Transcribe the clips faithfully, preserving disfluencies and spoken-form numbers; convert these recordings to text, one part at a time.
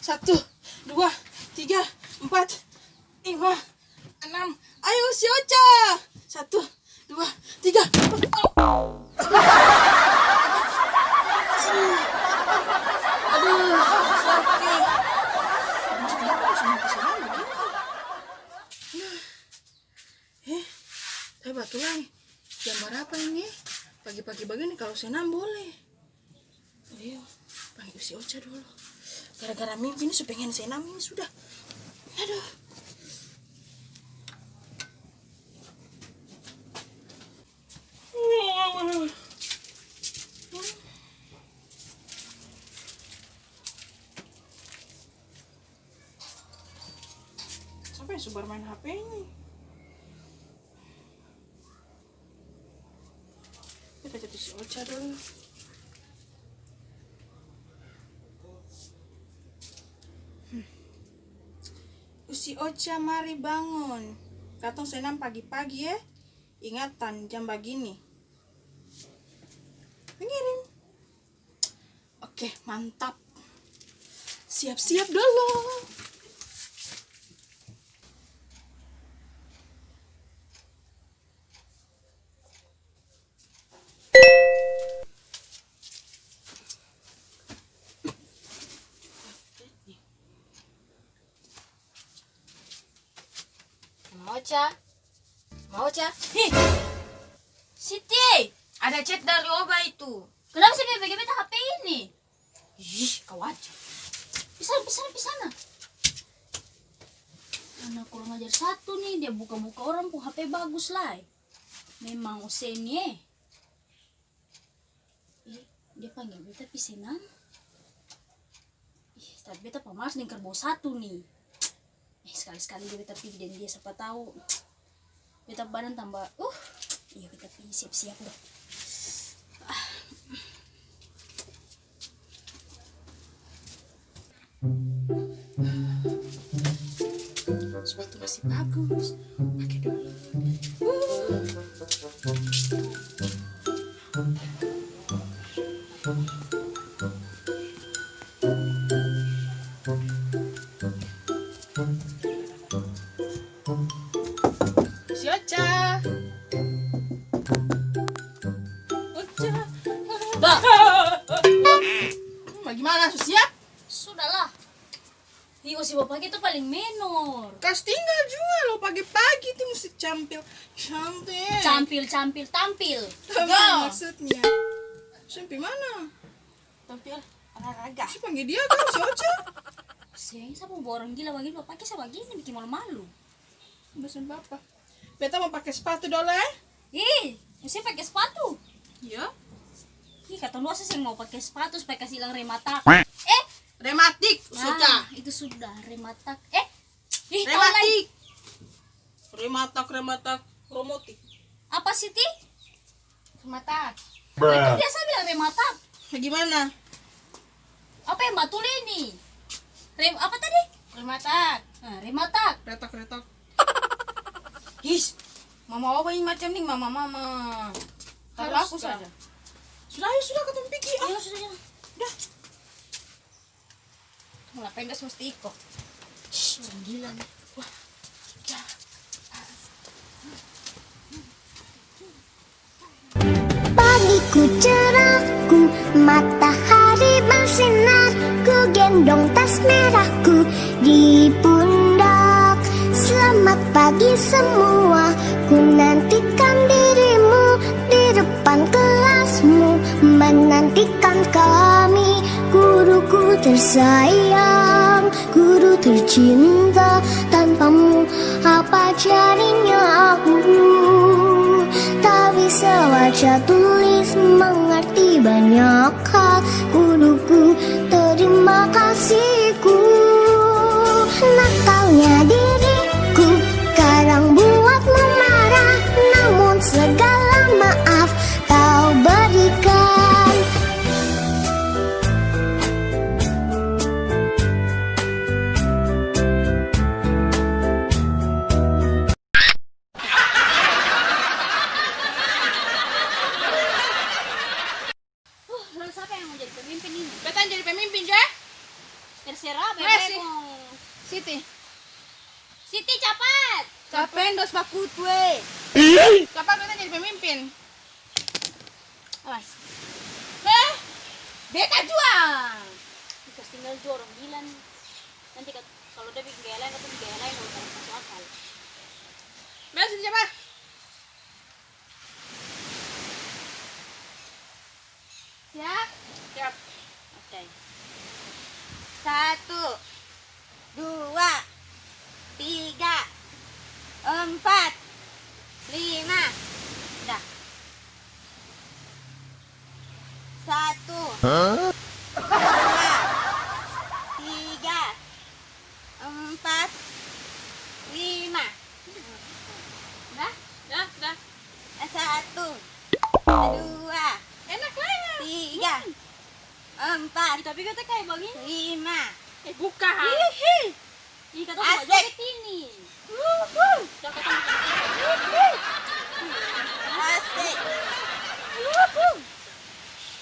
Satu, dua, tiga, empat, lima, enam. Ayo, Usi Ocha. Satu, dua, tiga, empat. Aduh, sakit. Eh, tapi batulang, jam barapa ini? Pagi-pagi bagini kalo senam boleh. Ayo, panggil Usi Ocha dulu. Gara-gara mimpi ini su pengen senam ini sudah. Aduh. Siapa yang su barmain H P ini? Beta chat Usi Ocha dolo. Hmm. Usi Ocha, mari bangun. Katong senam pagi-pagi, e. Ingatan, jam bagini. Pengirim. Oke, mantap. Siap-siap dolo. Mama Ocha. Mama Ocha. Hih! Siti! Ada chat dari Oba itu. Kenapa sih pake beta H P ini? Ih, kau aja. Pi sana, pi sana, pi sana. Anak kurang ajar satu nih, dia buka-buka orang pung H P bagus lai. Memang ose ni e. Ih, dia panggel beta pi senam. Ih, tapi beta pamalas deng kerbau satu ni. Eh, skali-skali jua beta pigi deng dia, sapa tau beta badan tamba, uh, iyo, beta pigi siap-siap dolo. Ah. Sepatu masih bagus, pake dulu. Uh. Si Ocha. Ocha. Bah. Hmm, bagimana, su siap? Sudah lah. Ih, ose bapake tu paling menor. Kas tinggal jua lo, pagi-pagi tu musti campil. Campil. Campil, campil, tampil. Tampil. Go. Maksudnya. Su pi mana? Tampil olahraga. Su panggil dia kan, si Ocha. Seng, sa pung orang gila bagini, bapake sa bagini, biking malu-malu. Bosan bapa. Beta mo pake spatu dolo, e. Ih, ose pake spatu. Iyo. Ih, katong dua seng mau pake spatu supaya kasi ilang rematak. Eh? Rematik, ah, suka. Itu sudah, rematak. Eh? Ih, tau lai. Rematik. Rematak, rematak, romotik. Apa, Siti? Rematak. Itu biasa bilang rematak. Bagimana? Apa yang batul ini? Rem-, apa tadi? Rematak. Ah, rematak. Retak, retak. His, mama Oba ini macam ni, mama, mama. Tahu aku saja. Sudah, ayo, sudah, katong pigi, ah. Iya, sudah, iya. Dah. Mula pendas musti iko. Shh, orang gila ni. Wah. Ya. Pagi ku cerah, ku matahari bersinar, ku gendong tas merahku di pundak. Selamat pagi semua, ku nantikan dirimu di depan kelasmu, menantikan kami, guruku tersayang. Guru tercinta, tanpamu apa jadinya aku? Tak bisa baca tulis, mengerti banyak hal. Guruku, terima kasihku. Nakalnya diriku, kadang buatmu marah, namun segala maaf kau berikan. Huh, lalu siapa yang mau jadi pemimpin ini? Beta yang jadi pemimpin, jo, eh? Terserah, bebe. Siti. Siti, capat. Capat, dos bakutu, e. Capat, beta jadi pemimpin. Awas. Eh, beta jua. Kas tinggal jua orang bilang. Nanti kat-, kalo dia biking gaya lain, katong biking gaya lain, kalo tarada maso akal. Beta sudah siap, ah. Siap? Siap. Oke. Satu, dua, tiga, empat, lima. Dah. Satu, dua, tiga, empat, lima. Dah? Dah, dah. Satu, dua, tiga, empat, lima. Eh, buka. Hihi. Ih, katong cuma joget ini. Wuhu. Asik. Wuhu.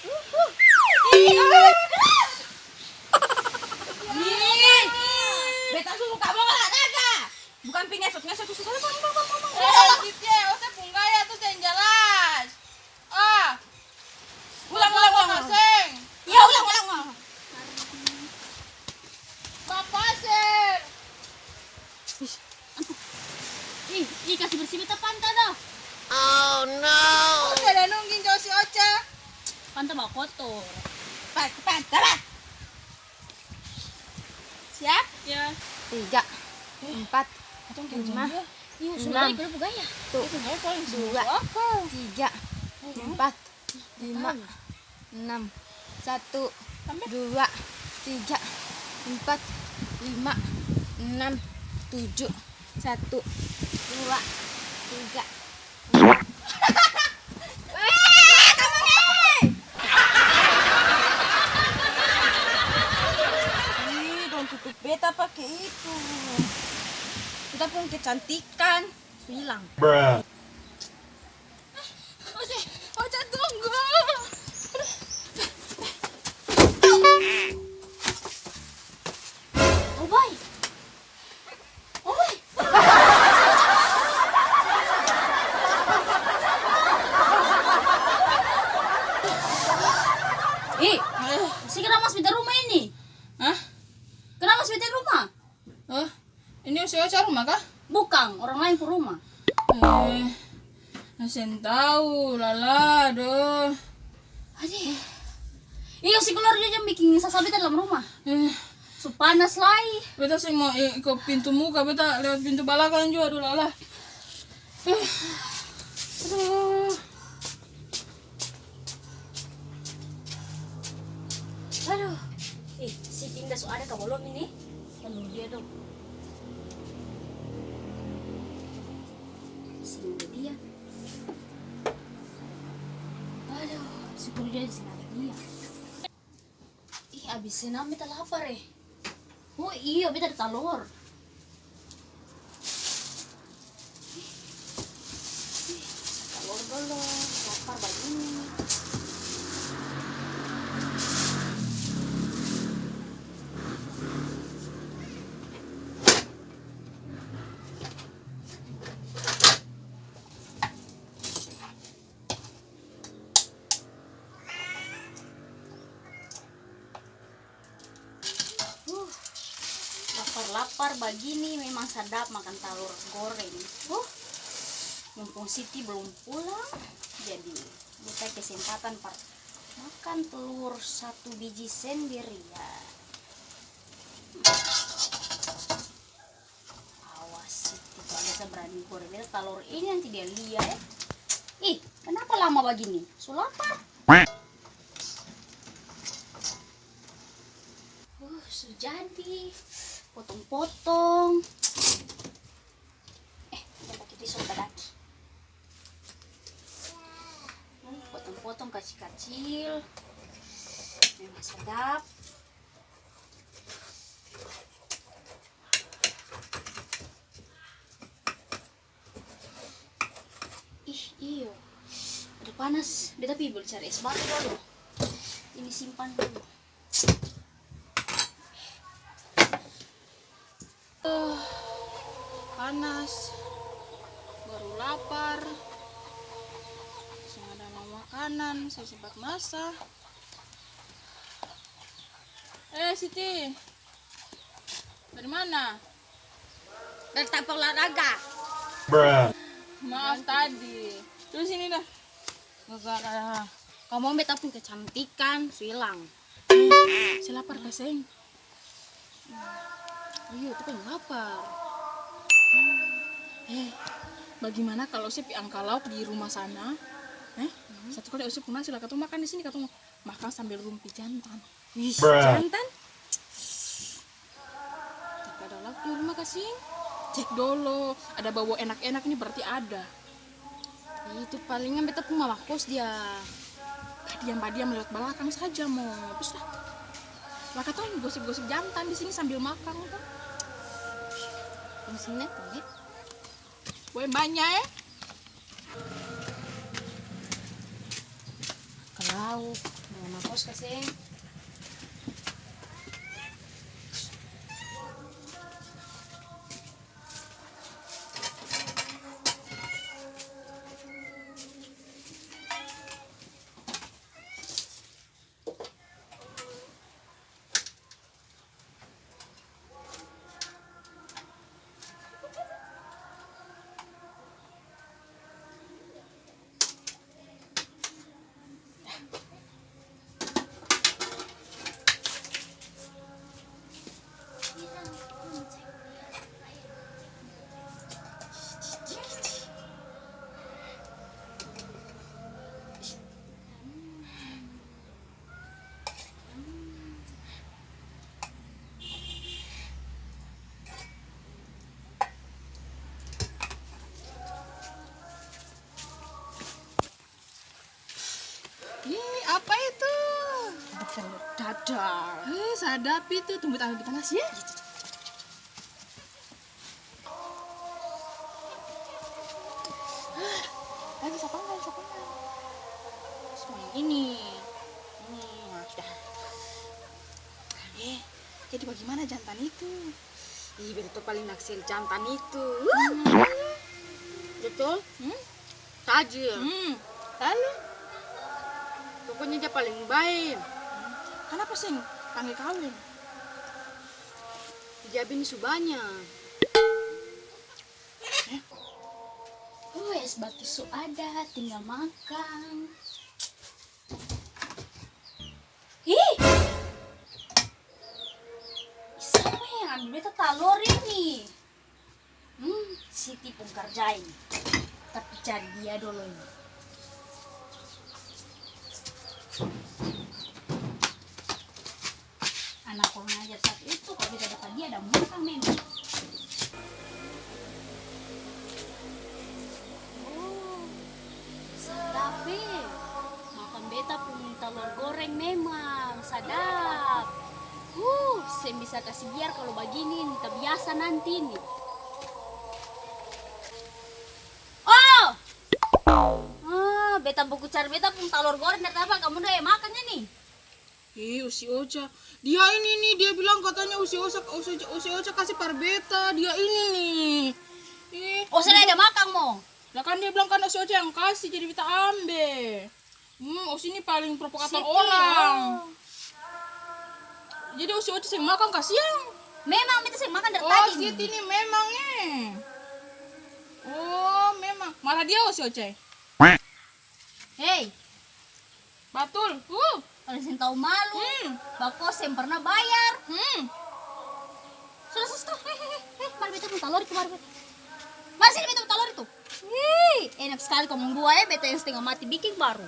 Wuhu. Ih. Ih. Beta su muka bola naga. Bukan pi ngesot-ngesot, susah, susah, susah, susah, susah. Eh, Cipye, ose pung gaya tu seng jelas. Ah. Ulang, ulang, ulang, ulang. Kaseng. Iya, ulang, ulang, ulang. Bapasir. Ih, aduh. Ih, ih, kasi bersih beta panta dah. Oh, no. Oca da nungging jauh si Oca. Panta bakotor. Pan-, panta, lah. Siap? Ya. Tiga, empat, lima, enam. Satu, dua, tiga, empat, lima, enam. Satu, dua, tiga, empat, lima, enam, tujuh. Satu, dua, tiga. Weh, kamu nih! Ih, dong tutup beta pake itu. Kita pung kecantikan su hilang. Oce, Oce, tunggu. Obai. Obai. Eh, se kenapa mas pinta rumah ini? Hah? Kenapa mas pinta rumah? Oh, ini ose Oca rumah ka? Bukang, orang laeng pung rumah. Eh, seng tau, lala do. Ade. Iyo, se keluar jua jang biking sasa beta dalam rumah. Eh. Su panas lai. Beta seng mo iko pintu muka, beta lewat pintu balakang jua, aduh lala. Eh. Aduh. Aduh. Ih, si Dinda su ada ka balom ini? Aduh, dia dong. Seng ada dia. Aduh, syukur dia seng ada dia. Ih, abis senam beta lapar e. Oh iyo, beta ada talor. Ih, ih, talor dolo, lapar bagini. Huh, lapar-lapar bagini memang sadap makan talor goreng. Huh, mumpung Siti belum pulang, jadi beta kesempatan par makan telur satu biji sendirian. Awas, Siti kalo beta brani goreng beta talor ini, nanti dia lia e. Ih, kenapa lama bagini? Su lapar. Uh, su jadi. Potong-potong. Eh, beta pake pisau tadaki. Hmm, potong-potong kacil-kacil. Memang sadap. Ih, iyo. Ada panas. Beta pi bali cari es batu dolo. Ini simpan dolo. Panas, baru lapar, seng ada mau makanan, seng sempat masa. Eh, Siti, dari mana? Dari tampang olahraga. Maaf tadi. Terus ini dah. Gara-gara kamu beta pung kecantikan su hilang. Se lapar ka seng? Iyo, tu paling lapar. Eh, bagaimana kalau se pi angka lauk di rumah sana? Eh, satu kali ose pung nasi la katong makan di sini, katong makang sambil rumpi jantan. Wih, jantan? Tapi ada lauk di rumah kasing. Cek dolo, ada bau enak-enak ini berarti ada. Itu palingan beta pung mama kos dia. Badiam-badiam lewat balakang saja mo. Terus lah. Lah katong gosip-gosip jantan di sini sambil makang to. Di sini tuh, ya. Kue banya, eh. Kalau mama kos kaseng. Ih, apa itu? Ada telur dadar. Eh, sadap itu. Tunggu, taruh di panas ya. Lagi, sa panggang, sa panggang. Terus yang ini. Ini, nah, sudah. Eh, jadi bagaimana jantan itu? Ih, beta to paling naksir jantan itu. Hmm. Betul? Hmm? Tajir. Hmm. Lalu? Pokoknya dia paling bae. Kanapa seng pangge kaweng? Dia bini su banya. Eh? Oh, es batu su ada, tinggal makang. Ih! Sapa yang ambil beta talor ini? Hmm, Siti pung karja ini. Tapi cari dia dolo ini. Anak kurang ajar satu itu, kalo beta dapa dia ada muka memang. Oh, sadap e. Makang beta pung talor goreng memang sadap. Huh, seng bisa kasi biar kalo bagini ni, tabiasa nanti ni. Oh! Ah, beta baku cari beta pung talor goreng dari tapa, kamu dua e makang ini? Ih, Osi Oca. Dia ini nih, dia bilang katanya Osi Oca, Osi Oca, Osi Oca kasi par beta. Dia ini nih. Ih, Osi ada makang mo? Lah kan dia bilang kan Osi Oca yang kasi, jadi beta ambe. Hmm, Osi ini paling provokator orang. Jadi Osi Oca seng makang kasiang. Memang beta seng makang dari tadi. Oh, Siti ini memang e. Oh, memang. Marah dia Osi Oca e. Hei. Batul. Uh. Paling seng tau malu. Hmm. Bakos seng pernah bayar. Hmm. Sudah, sudah, stop. Hei, hei, hei, hei. Mari beta pung talor itu, mari. Mari sini beta pung talor itu. Hei, enak skali kamong dua e, beta yang stenga mati biking baru.